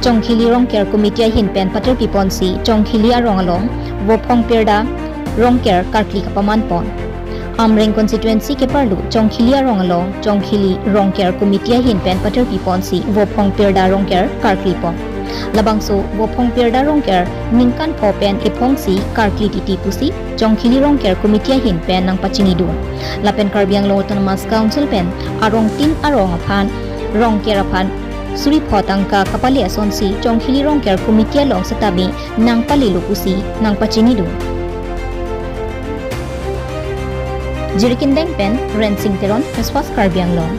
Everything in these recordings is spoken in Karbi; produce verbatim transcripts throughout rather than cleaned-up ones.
Chongkhili Rongker Committee ahin pen paterpi ponsi Chongkhili arong along Vophong Pirda Rongker karkli kapaman pon. Amreng constituency keparlo Chongkhili arong along Chongkhili Rongker Committee ahin pen paterpi ponsi Vophong Pirda Rongker karkli pon. Labangso Vophong Pirda Rongker ningkan pho pen ephongsi karkli titi pusi Chongkhili Rongker Committee ahin pen nangpachini dun. Lapen Karbi Anglong Autonomous Council pen arongtin arong aphan Rongker aphan suri pho tangka kapale asonsi Chongkhili Rongker Committee along setame nangpalelo pusi nangpachini dun. Jirikindeng pen Rensing Teron, Newsfast Karbi Anglong.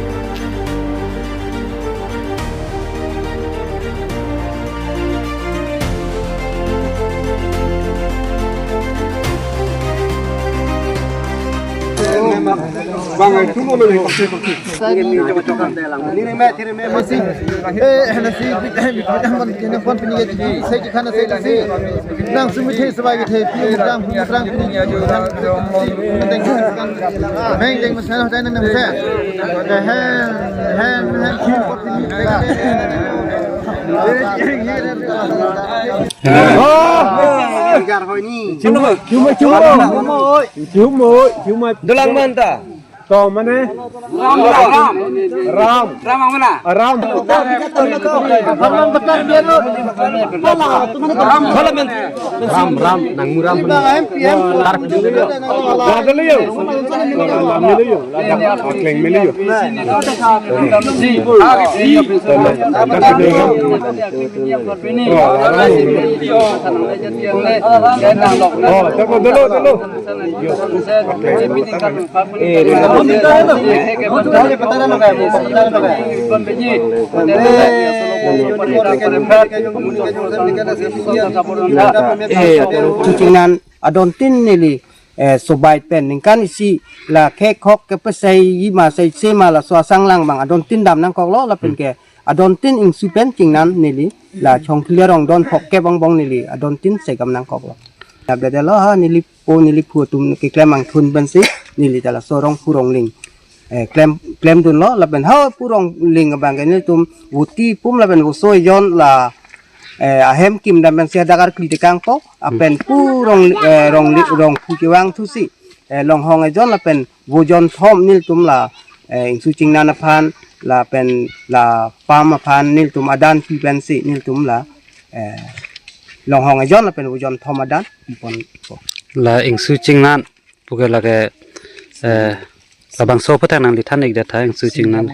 Dolang manta. To mane Ram, Ram. Ram. Ram ang mana? Ram. Ram, Ram, nang muram. Tar. Lada leyo. Lada leyo. Oh, dolo, dolo, dolo. Chingnan adontin neli, eh, sobai pen ningkan isi la khek khok kepesai yima sai sema laso asanglang abang adontin dam nangkoklo lapen ke adontin ingsu pen chingnan neli la Chongkhili arong don phok kep angbong neli adontin segam nangkoklo. Labdadelo ha neli po neli phu atum keklem angthun pensi neli ta laso Rongphu Rongling, eh, klem, klem dunlo lapen ha pu Rongling abang ke nelitum voti pum lapen voso ejon la, eh, ahem kim dam pensi hadak karkli tekang po apen pu Rong, eh, Rongli, Rongphu kevang thusi, eh, longhong ejon lapen vojon thom nelitum la, eh, ingsu chingnan aphan lapen la pam aphan nelitum adan pi pensi nelitum la, eh, longhong ejon lapen vojon thom adan pi ponpo. La ingsu chingnan puke lake, eh, labangso aphuthak nangli than-ikdet tha ingsu chingnan.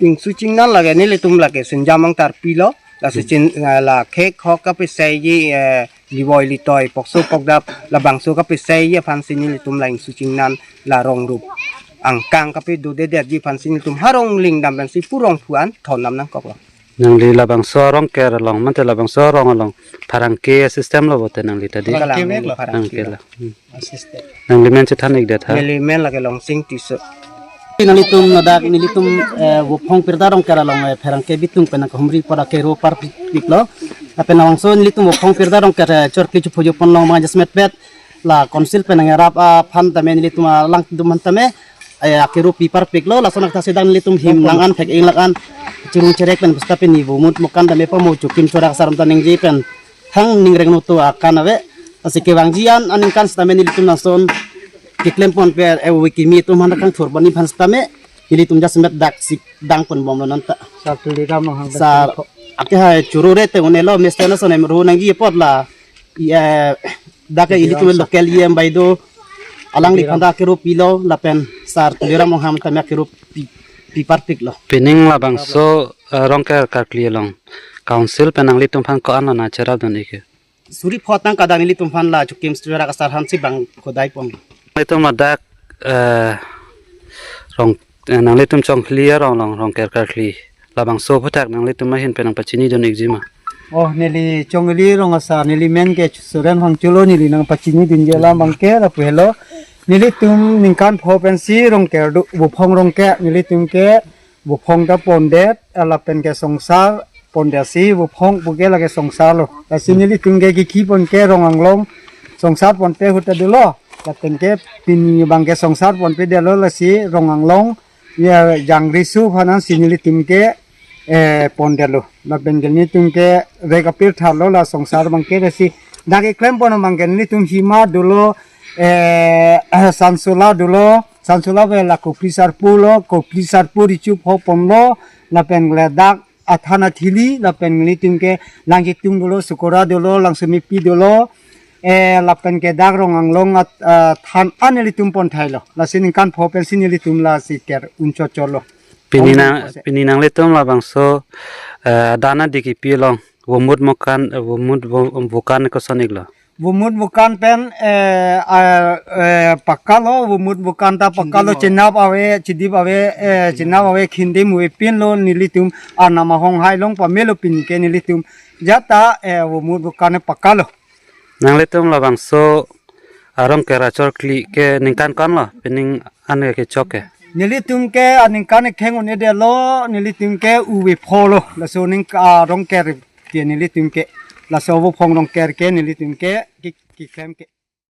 Ingsu chingnan lake nelitum lake Sinjamang Tarpi lo, la si chin, eh, la khek khok kapesaiji, eh, livoi litoi pokso pokdap labangso kapesaiji aphansi nelitum la ingsu chingnan la rong rup angkang kapedodedetji aphansi nelitum ha Rongling dam pensi pu Rongphu an thon dam nangkoklo. Nangli labangso Rongker along mate labangso arong along pherangke system lo bote nangli ta di? Kalang, pherangke lo. Pherangke lo. Hmm. Assistant. Nangli men chethan-ikdet ha? Neli men lake Longsing Tisso. Nanglitum ladak nelitum, eh, Vophong Pirda Rongker along, eh, pherangke bitung pen nangkahumri pora kero parpiklo. Lapen labangso nelitum Vophong Pirda Rongker, eh, chorkli chuphojo pon long abang jasemet pet la council pen nangrap aphan tame nelitum alangtum aphan tame, eh, akero pi parpiklo, lason akta sedang nelitum him nang an thek ing lak an chirung cherek pen pusta pen ni bumut mukan tame pamo chukim chorak saram ta ningje pen thang ning rengno to akan ave. Lasi kevangji an aningkan setame nelitum lason keklem ponpe, eh, wiki mi atum aphan kangthur pon aphan setame nelitum jasemet dak sik dang ponbomlo nanta. Sar Tuliram Ronghang. Sar ake hai churu re te unelo mester lason em ru nangji apot la, eh, dak ke ilitum local E M bai do, alangliphan ta akero pilo lapen Sar Tuliram Ronghang tame akero pi, pi parpiklo. Pining labangso, eh, Rongker karkli along council pen nanglitum aphan ko-an lo nangcherap dun-ik ke? Suri pho tangka dak nelitum aphan la chukim chorak asar aphansi bang khodai pon. Nanglitum ladak, eh, rong, eh, nanglitum Chongkhili arong along Rongker karkli labangso aphuthak nanglitum ahin pen nangpachini dun-ikji ma? Oh, neli Chongkhili arong asar, neli men ke Suren Phangcho lo, neli nangpachini dunji alam abang ke lapu helo. Nelitum ningkan pho pensi Rongker do, Vophong Rongker, nelitum ke Vophong ta pondet, lapen ke songsar pondet si, Vophong puke lake songsar lo. Lasi nelitum ke kiki pon ke Rong Anglong songsar ponpe ahut ta dolo. Lapen ke pini abang ke songsar ponpedetlo, lasi Rong Anglong ya jangrisu aphan si nelitum ke eh, pondetlo. Lapen ke nelitum ke rek apirtha lo la songsar abang ke, lasi dak keklem pon abang ke nelitum hima dolo, eh, sansola dolo, sansola ave la kopli sarpo lo, kopli sarpo richu pho ponlo, lapen le dak athan athili, lapen nelitum ke Langchetung dolo, Sukora dolo, Langsumipi dolo, eh, lapen ke dak Rong Anglong at, ah, than an nelitum pon thailo. Lasi ningkan pho pensi nelitum lasi ker uncho cholo. Pini nang, pini nanglitum labangso, eh, dana D K P along, Vomut Mukan, eh, Vomut Vo-, Vukan koson iklo? Vomut Vukan pen, eh, ah, eh, pakka lo, Vomut Vukan ta pakka lo, Khindim ave. Chenap ave, chidip ave, eh, chenap ave, khindim avepinlo nelitum, anam ahong hai long pamelo pini ke nelitum. Jata, eh, Vomut Vukan pakka lo. Nanglitum labangso arong ke rachor kli ke ningkan konlo, pining an ke kechok ke? Nelitum ke aningkan akheng un-edetlo, nelitum ke uve pho lo, laso ning arong ke ke nelitum ke, laso vo phong rong ke ke nelitum ke, ki, keklem ke.